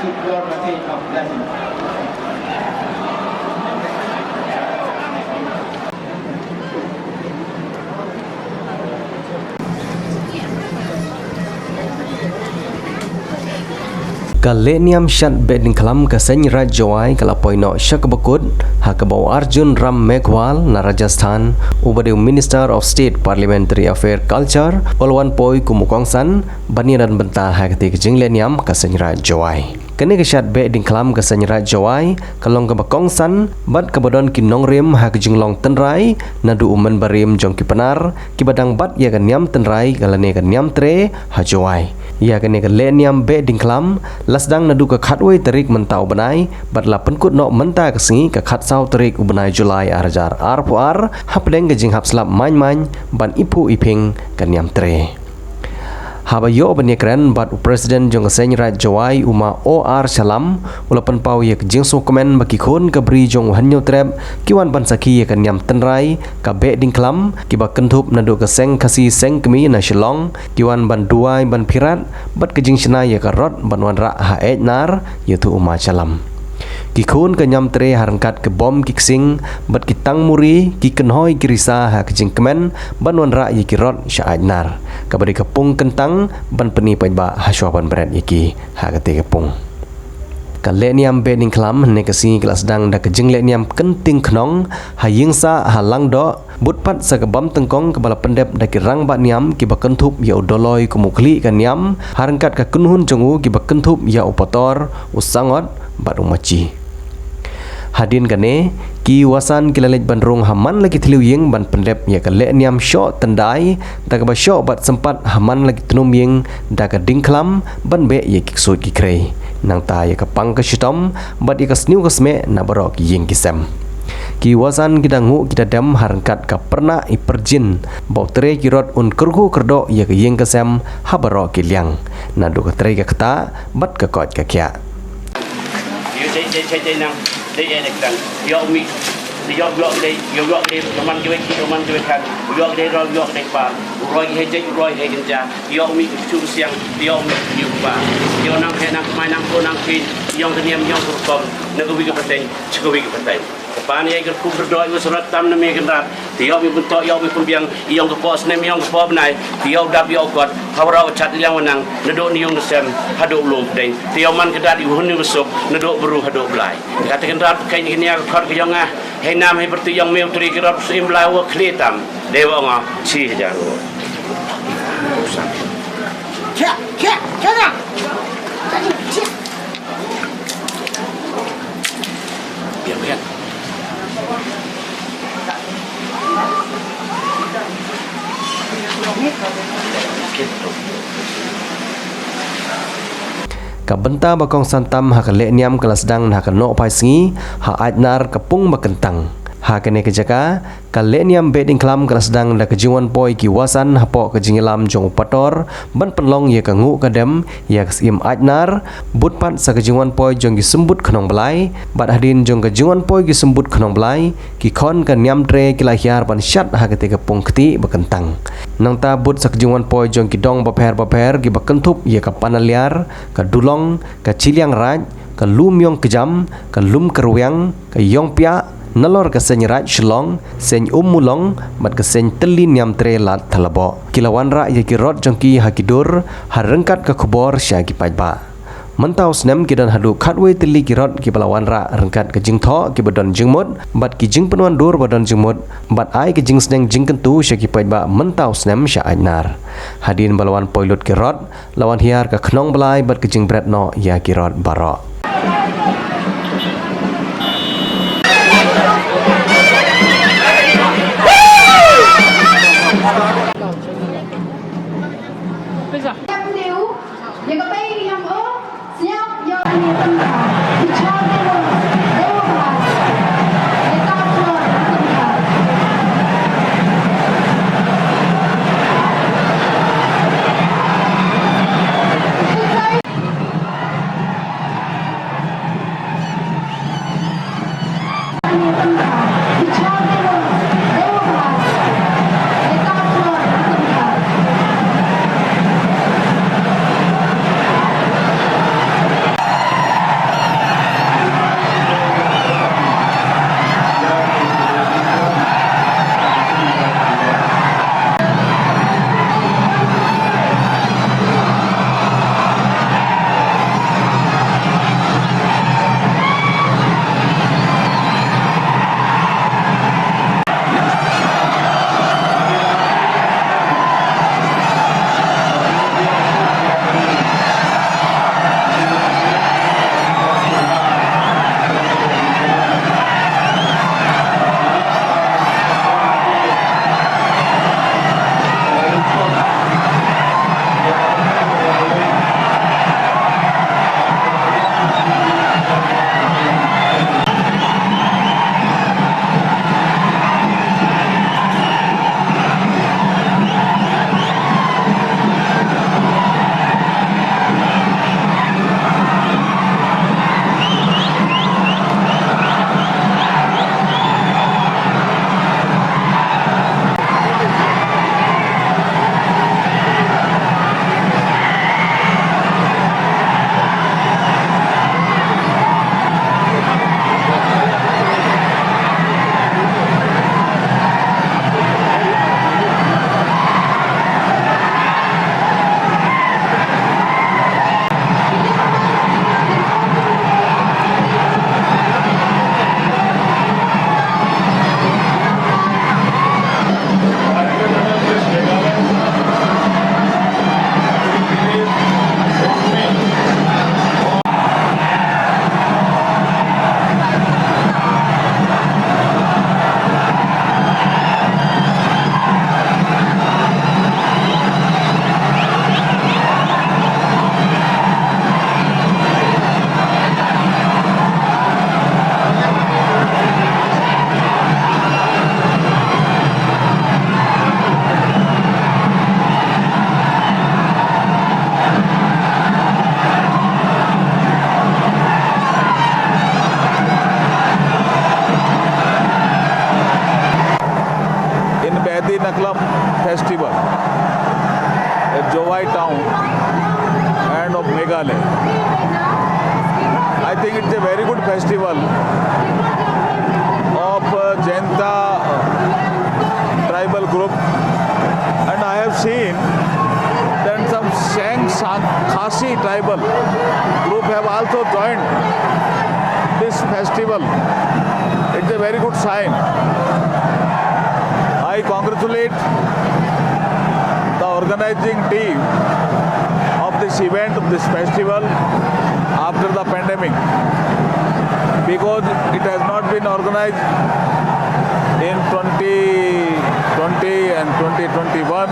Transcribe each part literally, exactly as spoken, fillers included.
Ka lehniam shad beh diengkhlam ka Seng Raij Jowai ka la poi noh sha kaba kut, ha kaba u Arjun Ram Meghwal na Rajasthan, uba dei u Minister of State Parliamentary Affair Culture, u la wan poi kum u kongsan ban ïadon bynta ha katei ka jinglehniam ka Seng Raij Jowai. Kane ka shad beh diengkhlam ka Seng Raij Jowai ka long kaba kongsan bad kaba don ki nongrim ha ka jinglong tynrai, naduh u mynbarim jong ki Pnar kiba dang bat ïa ka niam tynrai ka lane ka niam tre ha Jowai. Ïa kane ka lehniam beh diengkhlam la sdang naduh ka khatwei tarik mynta u bnai bad la pynkut noh mynta ka sngi ka khatsaw tarik u bnai July ar hajar arphew ar, hapdeng ka jinghap slap main main ban iphuh iphieng ka niam tre. Haba ïoh ban ïakren bad u President jong ka Seng Raij Jowai, u Ma O R Shyallam, u la pynpaw ïa ka jingsngewkmen ba ki khun ka Bri jong u Hynñiewtrep ki wan ban sakhi ïa ka niam tynrai ka beh diengkhlam, kiba kynthup naduh ka Seng Khasi Seng Kmie na Shillong, ki wan ban duwai ban phirat bad ka jingshna ïa ka rot ban wanrah ha Ïaid Nar, ïathuh u Ma Shyallam. Ki khun ka niam tre ha ryngkat ki bom ki ksing bad ki tang muri ki kynhoi ki risa ha ka jingkmen ban wanrah ïa ki rot sha Ïaid Nar, kaba dei ka pung kyntang ban pyni paidbah hashwa ban bret ïa ki ha katei ka pung. Ka lehniam beh diengkhlam hynne ka sngi ka la sdang da ka jinglehniam kynting khnong ha ïingsah ha Langdoh, bud pat sa ka bam tyngkong kaba la pyndep da ki rangbah niam kiba kynthup ïa u Doloi kum u khlieh ka niam, ha ryngkat ka kynhun jong u kiba kynthup ïa u Pator, u Sangot bad u Machi. Hadien kane, ki Wasan ki la leit ban rung ha man la ki thliew ïing ban pyndep ïa ka lehniam shoh tyndai, da kaba shoh bad sympat ha man la ki tnum ïing da ka diengkhlam ban beh ïa ki ksuid ki khrei. Nangta ïa ka pang ka shitom bad ïa ka sniew ka smeh na baroh ki ïing ki sem. Ki Wasan ki da nguh ki da dem ha ryngkat ka pyrnah i pyrjin ba u tre ki rot un kyrkhu kyrdoh ïa ka ïing ka sem ha baroh ki liang, naduh ka trei ka ktah bad ka koit ka khiah. Ïoh dei, dei, dei, dei nang, dei, dei, dei, dei. Ïoh mih, ïoh, ïoh dei, ïoh, ïoh dei, ïoh man jwet, ïoh man jwet kan. Ïoh dei roi, ïoh dei par. Roi hei jek, roi hei genja. Ïoh mih, shu siang, ïoh mih, ïoh pa. Ïoh nang hei nang kmai nang ko nang ki. Ïoh ka niam, ïoh ka rukom. Na ka wi ka pateng, sha ka wi ka pateng. Ka pan ïa ka kum berdoi, u surat tam na me genrat. Te ïoh mih byntoh, ïoh mih pynbiang, ïong ka poh snem, ïong ka poh bnai, te ïoh dap ïoh kot, ha waroh ka chat liang wanang, naduh niung nasem, haduh lum pdeng, te ïoh man ka dat ïoh hun ïoh suk, naduh bru haduh blai. Kata kan rat ka kane ka khot ka ïong ah, hei nam hei bertu ïong meu tri ki rot su im blai wa khli tam, dei wa ngo, chi hajar wa. Chia, chia, chia na. Ka bynta ba kongsan tam ha ka lehniam ka la sdang na ka nohphai sngi ha Aitnar ka pung ba kyntang. Ha kane ka jaka, ka lehniam beh diengkhlam ka la sdang da ka jingwan poi ki wasan hapoh ka jingïalam jong u Pator ban pynlong ïa ka nguh ka dem ïa ka Syiem Aitnar, bud pat sa ka jingwan poi jong ki symbud khnong blai, bad hadien jong ka jingwan poi ki symbud khnong blai, ki khon ka niam tre ki la hiar ban shad ha katei ka pung kti ba kyntang. Nangta bud sa ka jingwan poi jong ki dong bapher bapher kiba kynthup ïa ka Panaliar, ka Dulong, ka Chiliang Raid, ka Lum Ïong Kjam, ka Lum Kyrwiang, ka Ïong Piah, nalor ka Seng Raid Shillong, Seng Ummulong, bad ka Seng Tylli Niam Tre Lad Thalaboh. Ki la wanrah ïa ki rot jong ki ha ki dur, ha ryngkat ka khubor sha ki paidbah. Mynta u snem ki don haduh khatwei tylli ki rot kiba la wanrah ryngkat ka jingthoh kiba don jingmut, bad ki jingpynwandur ba don jingmut, bad ai ka jingsneng jingkyntu sha ki paidbah mynta u snem sha Aitnar. Hadien ba la wan poi lut ki rot, la wan hiar ka khnong blai bad ka jingbret noh ïa ki rot baroh. Mumbai town and of Meghalaya. I think it's a very good festival of uh, Jaintia tribal group, and I have seen that some Seng Sang Khasi tribal group have also joined this festival. It's a very good sign. I congratulate the organizing team of this event, of this festival, after the pandemic, because it has not been organized in twenty twenty and twenty twenty-one,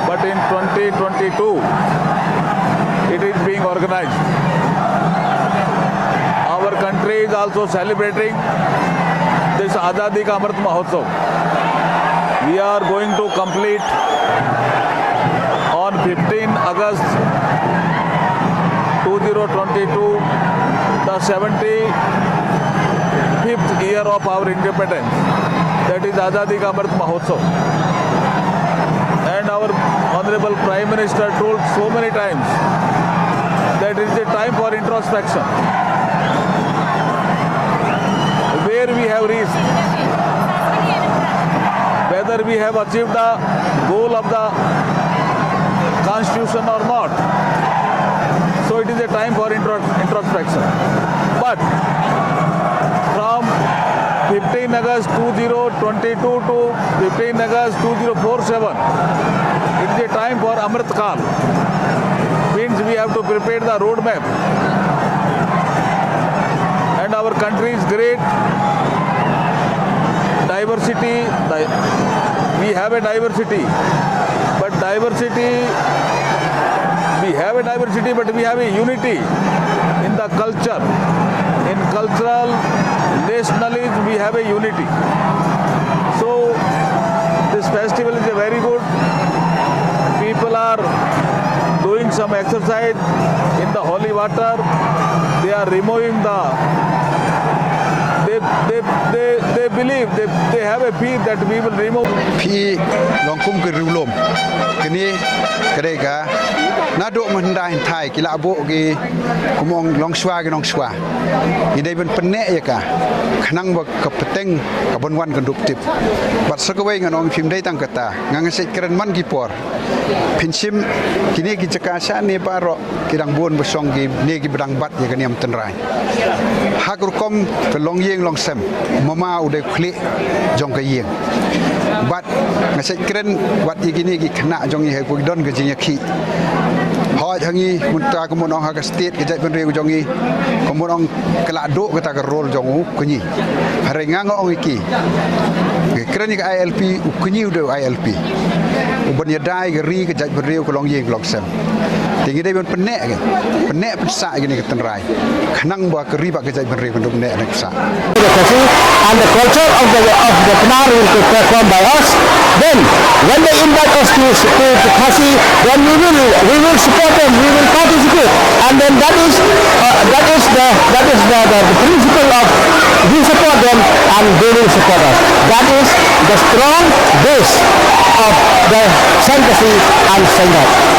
but in twenty twenty-two, it is being organized. Our country is also celebrating this Azadi Ka Amrit Mahotsav. We are going to complete on fifteen August two thousand twenty-two, the seventy-fifth year of our independence, that is Azadi Ka Amrit Mahotsav. And our Honorable Prime Minister told so many times that it is a time for introspection. Where we have reached, whether we have achieved the goal of the constitution or not. So it is a time for intro- introspection. But from fifteen August two thousand twenty-two to fifteen August two thousand forty-seven, it is a time for Amrit Kal. Means we have to prepare the roadmap. And our country is great. Diversity, di- we have a diversity, but diversity, we have a diversity, but we have a unity in the culture. In cultural nationalism, we have a unity. So, this festival is a very good. People are doing some exercise in the holy water. They are removing the. They, they, they, they believe, they, they have a faith that we will remove. Phi long kum ki riewlum. Kane ka dei ka naduh mynhyndai hynthai ki la buh ki, kum ong, longshuwa ki nongshuwa. Ngi dei ban pynneh ïa ka khnang ba ka pateng ka ban wan ka dup tip. Bad sa kawei ngan ong phim dei tang kata, nga ngeit kren man ki por. Phin shim kine ki jaka shane baroh ki dang bun ba shong kine kiba dang bat ïa ka niam tynrai. Ha ka rukom ka longïing longsem, mama u dei u khlieh jong ka ïing. Bad nga ngeit kren wat ïa kine ki khynnah jong ngi ha ki don ka jingïakhih. Hooid ha ngi mynta kumno ong ha ka state ka jaitbynriew jong ngi, kumno ong ka la duh kata ka role jong u kñi. Hynrei nga nga ong ïa ki, nga kren ïa ka I L P, u kñi u dei u I L P. U ban ïada ïa ka ri ka jaitbynriew ka longïing longsem. Te ngi dei ban pynneh ka, pynneh pynsah ïa kane ka tynrai khnang ba ka ri bad ka jaitbynriew kan dup neh neh pynsah. The Khasi and the culture of the, of the Pnar will be performed by us. Then, when they invite us to, to, to Khasi, then we will, we will support them, we will participate. And then that is, uh, that is the, that is the, the, the principle of we support them and they will support us. That is the strong base of the Seng Khasi and Seng Daj.